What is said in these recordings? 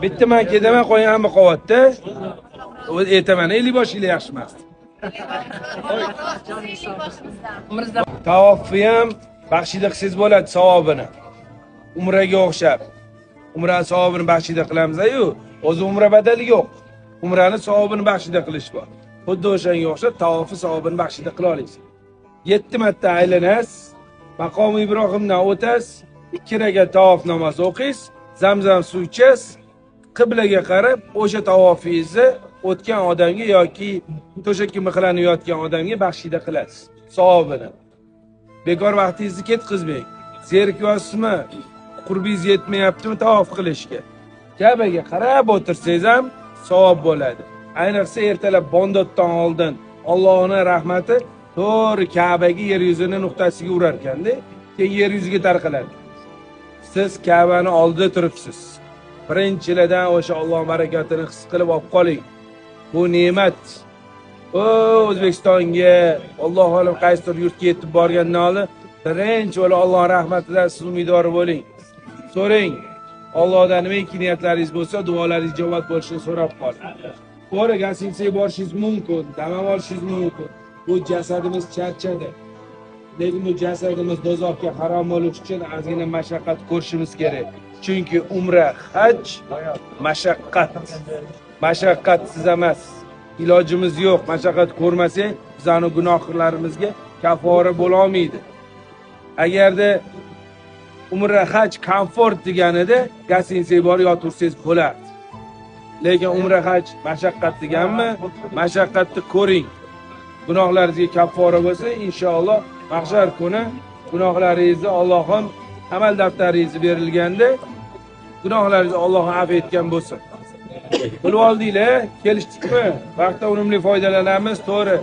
Bitta man ketaman, qolgan hamma qolyapti. O'zi aytaman, 50 boshinglar yaxshi emas. Tavofni ham baxshida qilsangiz bo'ladi savobini. Umraga o'xshab. Umrani savobini baxshida qilamiz-ku. O'zi umra badali yo'q. Umrani savobini baxshida qilish bor. Xuddi o'shanga o'xshab tavofni savobini baxshida qila olasiz. 7 marta aylanasiz, maqomi Ibrohimdan o'tasiz, 2 rakat tavof namozi o'qiysiz, Zamzam suv ichasiz, qiblaga qarab o'sha tavofingizni o'tgan odamga yoki to'shakka mixlanib yotgan odamga baxshida qilasiz savobini. Bekor vaqtingizni ketkazmang. Zerikyapsizmi? Qurbingiz yetmayaptimi tavof qilishga? Kabaga qarab o'tirsangiz ham savob bo'ladi. Ayniqsa ertalab bomdoddan oldin Allohning rahmati to'g'ri Ka'baga yer yuzini nuqtasiga urar ekanda, keyin yer yuziga tarqaladi. Siz Ka'bani oldida turibsiz. Birinchilardan o'sha Alloh barakatini his qilib olib qoling. Bu ne'mat. O'zbekistonga, Alloh olam qaysidir yurtga yetib borgandan oldin birinchi o'la Alloh rahmatidan siz umidvor bo'ling. So'rang. Allohdan nimaki niyatlaringiz bo'lsa, duolaringiz ijobat bo'lishini so'rab qoling. To'g'ri, gastinisaga borishingiz mumkin, dam olishingiz mumkin. Bu jasadimiz charchadi. Lekin bu jasadimiz do'zaxga harom bo'lish uchun ozgina mashaqqat ko'rishimiz kerak. Chunki umra, haj mashaqqat. Mashaqqatsiz emas. Ilojimiz yo'q. Mashaqqat ko'rmasak, bizning gunohlarimizga kafora bo'la olmaydi. Agarda umra, haj komfort deganida gastinisaga borib yotursangiz bo'lardi. Lekin umra, haj mashaqqat deganmi? Mashaqqatni ko'ring. Gunohlaringizga kaffora bo'lsa, inshaalloh mahshar kuni gunohlaringizni Allohim amal daftaringizni berilganda gunohlaringizni Alloh afv etgan bo'lsin. Bilib oldinglar, kelishdikmi? Vaqtdan unumli foydalanamiz, to'g'ri.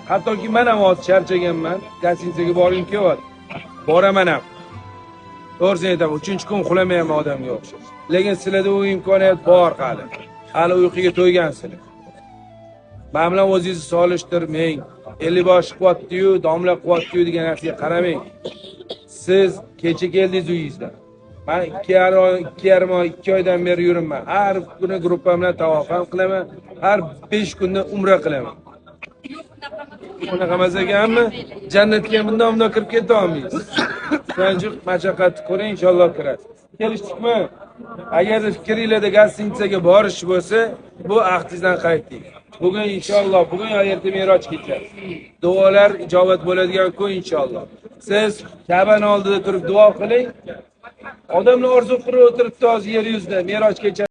Hattoki men ham hozir charchaganman, gastinisaga borgim kelyapti. Boraman ham. To'g'risini aytaman, 3-kun uxlamayman odamga o'xshab. Lekin sizlarda u imkoniyat bor hali. Hali uyquga to'ygansizlar. Men bilan o'zingizni solishtirmang. 50 bosh qilyapti-yu, domla qilyapti-yu degan narsaga qaramang. Siz kecha keldingiz uyingizdan. Men 2,5 oy, 2 oydan beri yuribman. Har kuni gruppa bilan tavof ham qilaman, har 5 kunda umra qilaman. Unaqa emas ekanmi? Jannatga bundan kirib keta olmaysiz. Shuning uchun mashaqqatni ko'ring, inshaalloh kirasiz. Kelishdikmi? Agar fikringlarda gastinisaga borish bo'lsa, bu ahdingizdan qayting. Bugun inshaalloh, bugun yo erta meroj kechasi. Duolar ijobat bo'ladigan kun inshaalloh. Siz Ka'bani oldida turib duo qiling. Odamlar orzu qilib o'tiribdi hozir yer yuzida meroj kechasi.